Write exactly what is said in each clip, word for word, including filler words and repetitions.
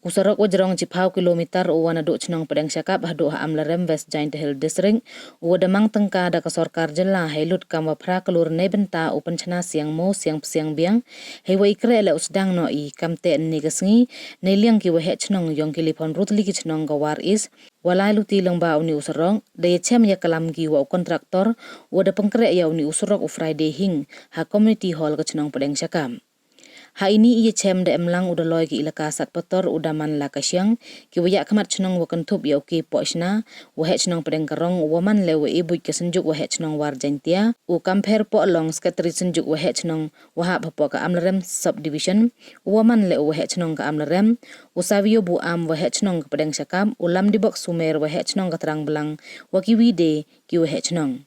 U surok wa jrong chiphaw kilometer u wa naduh chnong Pdeng Shakap haduh ha Amlarem, West Jaintia Hills District, u wa da mang tyngka da ka sorkar jylla hei lut kam wa phra klur neibynta u pynchna siang moo siang psiang biang, hei wa i kreh leh u sdang noh i kam te ynne ka sngi, neiliang ki waheh chnong yong ki laiphaw ynru tylli ki chnong ka War East, wa lai luti lyngba uni u surok, da yachem yaklam ki wa u contractor, u wa da pynkreh ya uni u surok u Friday Hing, ha Community Hall ka chnong Pdeng Shakap. Ha ini i yachem da emlang u Daloi ki elaka Satpator u Daman Lakashiang, ki wa yakhmat chnong wa kynthup ya u K Pohshna, waheh chnong Pdeng Karong, u wa man leh wa e buit ka synjuk waheh chnong War Jaintia, u Kampher Pohlong, secretary synjuk waheh chnong wa hap hapoh ka Amlarem Subdivision, u wa man leh u waheh chnong ka Amlarem, u Savio Buam, waheh chnong ka Pdeng Shakap, u Lamdibok Sumer, waheh chnong ka Trangblang, wa ki wi de ki waheh chnong.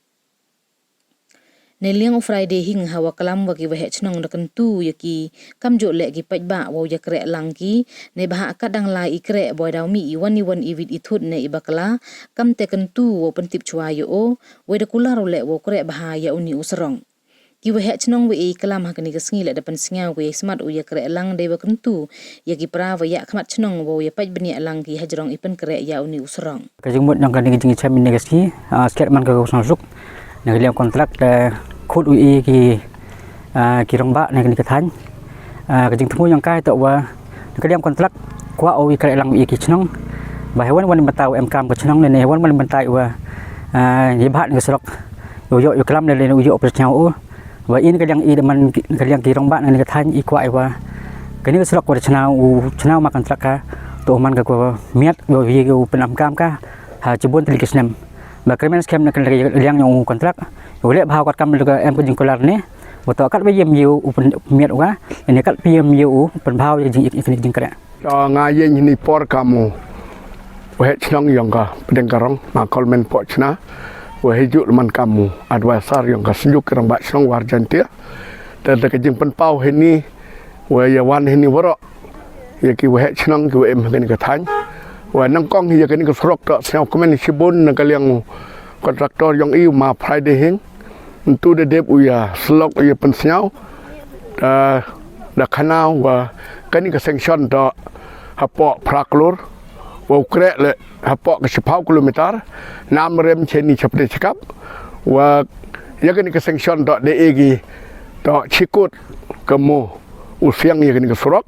Neiliang u Friday Hing, ha wa klam wa ki waheh chnong da kyntu ya ki, kamjooh leh ki paidbah wa u yakreh lang ki, neibhah kat dang lai i kreh boi daw mih i wan i wan i wit i thut ne i bakla, kam te kyntu wa u pyntip chwa ya o, wei da kular u leh wa u kreh bha ya uni u surok. Ki waheh chnong wa e klam ha kani ka sngi leh da pynsngew ki ya i smat u yakreh lang dei wa kyntu ya ki phra wa yakhmat chnong wa u yapait bniah lang ki hajrong i pynkreh ya uni u surok. Ka jingmut yong kani ka jingchem ynne ka sngi, ah, sket man ka ka song suk. Na ka liang kontrak da khut u i ki, ah, ki rangbah na kani ka thaiñ. Ah, ka jingthmu yong ka toh wa na ka liang kontrak kwah u i kreh lang i ki chnong. Ba hei wan wan bynta u em kam ka chnong ne, hei wan wan bynta u wa, ah, i bha na ka surok. U yoh u klam le le u yoh u pyrchang u. Wa i na ka liang i da man ki, ka liang ki rangbah na ka thaiñ i kwah i wa kani ka surok wa da chna u, chna u ma kontrak ka, toh man ka ko miat, u ye u pynam kam ka ha chibun tylli ki snem. Ba kyrmen skhem na ka liang yong u kontrak, u leh bha kat kam ka em ka jingkular ne, wa toh kat wa yem ye u pynmiat u ka, ne kat wa yem ye u pynbha ya ka jing, ya ka jingkreh. Toh nga yeng hini por kam u waheh chnong yong ka Pdeng Karong, ma Kolmen Pohchna, wa hei ju man kam u advisor yong ka synjuk ki rangbah chnong War Jaintia. Te da ka jingpynpaw hini, wa ya wan hini waroh ya ki waheh chnong ki wa em ha kani ka thaiñ. Wa nyngkong ya kani ka surok toh sngewkmen chibun na ka liang u kontraktor yong i u ma Friday Hing. Ntu da dep u ya slok u ya pynsngew. Da, da khana u wa kani ka sanction toh hapoh phra klur. Wa u kreh leh hapoh ka chiphaw kilometer. Na Amlarem cheni cha Pdeng Shakap. Wa ya kani ka sanction toh da e ki toh chikut ka moo u siang ya kani ka surok.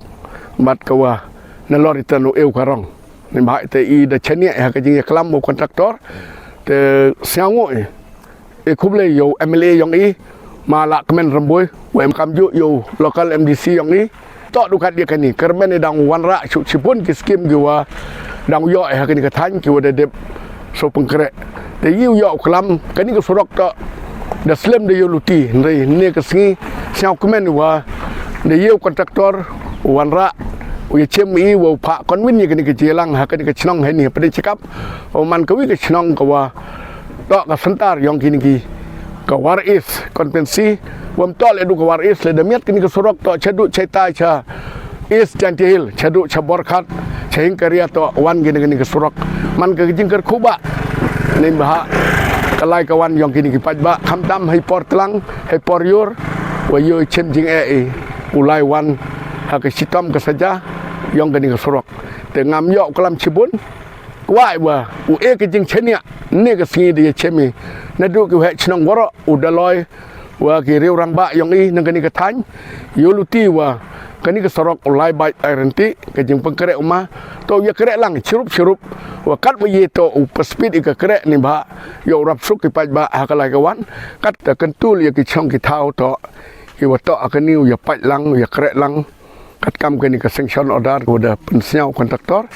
Bad ka wa nalor i tan u e u Karong. Neibhah te i da chaniah ha ka jingyaklam u kontraktor. Te sngewbha i e khublei ya u M L A yong i, ma Lahkmen Rymbui, wa em kamjooh ya u local M D C yong i. Toh du kat ya kani, kyrmen i dang wanrah chu chibun ki skim ki wa dang yoh ha kani ka thaiñ ki wa da dep soo pynkreh. Te i u yoh u klam, kani ka surok toh da slem da yoh luti, hynrei ynne ka sngi sngewkmen wa da yoh u kontraktor u wanrah, u yachem i wa u phah konwin ya kani ka jingyalang ha kani ka chnong hini ha Pdeng Shakap. U man ka wi ka chnong ka wa toh ka center yong kini ki ka War East constituency, wa ym toh leh du ka War East, leh da miat kini ka surok toh cha du chaitai cha East Jaintia Hills, cha du cha Borkhat, cha Hingkaria toh wan kini, kini ka surok. Man ka jingkyrkhu bha neibhah ka lai ka wan yong kini ki paidbah, khamtam hei por tlang, hei por yor, wa yoh i chem jingeh i u lai wan ha ka chitom ka saja yong kini ka surok. Te ngam yoh u klam chibun, kwah i wa u e ka jingchaniah, ynne ka sngi da yachem i naduh ki waheh chnong waroh, u Daloi, wa ki riew rangbah yong i na kani ka thaiñ, yoh luti wa kani ka surok u lai bait ai rynti, ka jingpynkreh u ma, toh u yakreh lang chirup chirup, wa kat wa ye toh u pynspeed i ka kreh neibhah yoh u rap suk ki paidbah ha ka lai ka wan, kat da kyntu ya ki chnong ki thaw toh i wa toh ha kani u yapait lang, u yakreh lang. Katkam kani ka sanction order ka wa da pynsngew u kontraktor,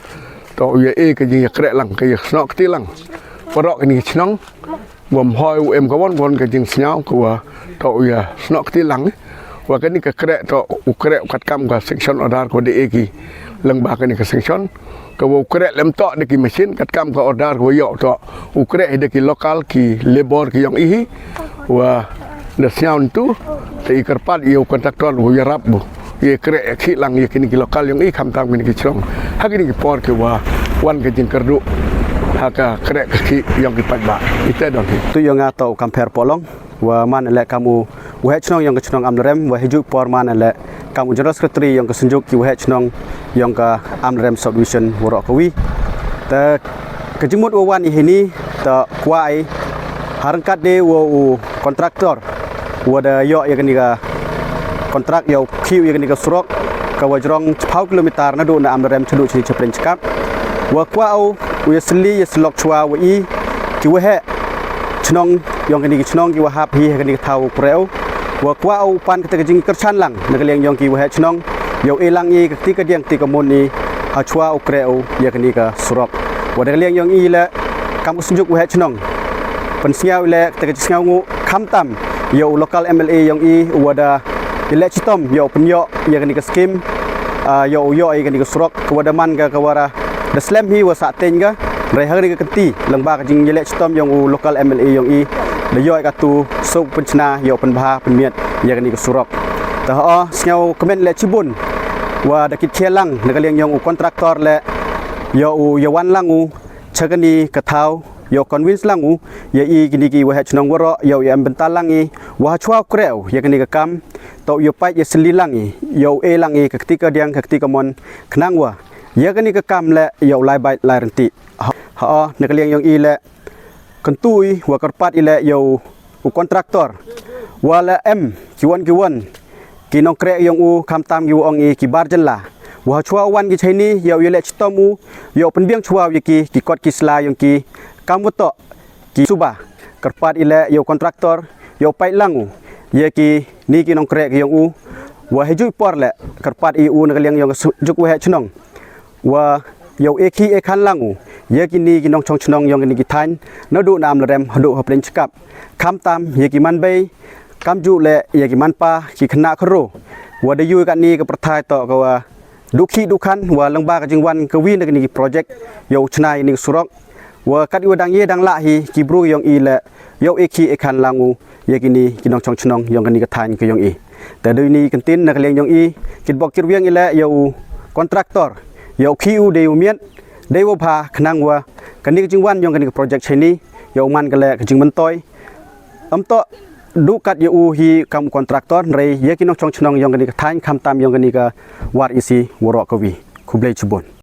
toh u ya e ka jingyakreh lang, ka yasnoh kti lang waroh kini ki chnong. Wa ym hoi u em ka won won ka jingsngew ka wa toh u yasnoh kti lang, wa kani ka kreh toh u kreh katkam ka sanction order ka wa da e ki lyngba kani ka sanction. Ka wa u kreh leh ym toh da ki machine, katkam ka order ka wa yoh toh u kreh hi da ki local ki labour ki yong i hi. Wa da sngewtu te i kyrpad ya u kontraktor u yarap u ya kreh khih lang ya kini ki local yong i, khamtam kini ki chnong ha kini ki por ki wa wan ka jingkyrduh ha ka kreh ka khih yong ki paidbah. I te don hi. Tu yong nga toh u Kampher Pohlong. Wa man leh kam u waheh chnong yong ka chnong Amlarem, wa heijooh i por man leh kam u General Secretary yong ka Synjuk ki Waheh Chnong yong ka Amlarem Subdivision waroh kawi. Te ka jingmut wa wan i heini, te kwah i ha ryngkat de wa u contractor wa da yoh ya kani ka contract yow khih u ya kani ka surok ka wa jrong chiphaw kilometer naduh na Amlarem chaduh chini Chapleng Chakap. Wa kwah u, u ya sylli ya sylok chwa wa i ki waheh chnong yong kani ki chnong ki wa hap hi ha kani ka thaw u kreh u. Wa kwah u pan kata ka jingkyrchan lang na ka liang yong ki waheh chnong yow e lang i ka kti ka diang kti ka mon i ha chwa u kreh u ya kani ka surok. Wa na ka liang yong i leh kam u Synjuk Waheh Chnong pynsngew i leh kata ka jingsngewnguh khamtam ya u local M L A yong i wa da i leh chitom yow pynyoh ya kani ka scheme, ah, yow yoh ya kani ka surok ka wa da man ka ka wa da slem hi wa sah teng ka. Hynrei ha kani ka kynti lyngba ka jingyaleh chitom yong u local M L A yong i, da yoh i katu suk pynchna yow pynbha pynmiat ya kani ka surok. Te ho, sngew kmen leh chibun wa da kit khia lang na ka liang yong u contractor leh yow ya wan lang u cha kani ka thaw yow convince lang u ya i kini ki waheh chnong waroh yow ya em bynta lang i wa ha chwa u kreh u ya kani ka kam, toh yow pait ya sylli lang i yow e lang i ka kti ka diang ka kti ka mon, khnang wa ya kani ka kam leh yow lai bait lai ryntih. Ha, ha, na ka liang yong i leh kyntu i wa kyrpad i leh yow u contractor wa leh em kiwon kiwon ki nongkreh yong u khamtam ki wa ong i ki bar jylla, wa ha chwa u wan ki chaini yow ya leh chitom u yow pynbiang chwa u ya ki, ki kot ki sla yong ki, kam wa toh ki suba. Kyrpad i leh yow contractor yow pait lang u ya kini ki nongkreh ki yong u. Wa heijooh i por leh kyrpad i u na ka liang yong ka Synjuk Waheh Chnong wa yow e khih e khan lang u ya kini ki nongchong chnong yong kini ki thaiñ naduh na Amlarem haduh ha Pleng Chakap, khamtam ya ki manbei, kamjooh leh ya ki manpa, ki khynnah khynroo. Wa da yoo i katni ka pyrthai toh ka wa du khih du khan, wa lyngba ka jingwan kawi na kini ki project yow chna ya kini ki surok. Wa kat i wa dang ye dang lah hi ki bru yong i leh yow e khih e khan lang u ya kini ki nongchong chnong yong kani ka thaiñ ka yong i. Te du ini i kyntien na ka liang yong i, kitbok kirwiang i leh yow u contractor yow khih u dei u miat, dei wa bha, khnang wa kani ka jingwan yong kani ka project chaini yow man ka leh ka jingmyntoi. Em toh du kat ya u hi kam u contractor, hynrei ya ki nongchong chnong yong kani ka thaiñ khamtam yong kani ka ward E C waroh kawi. Khublei chibun.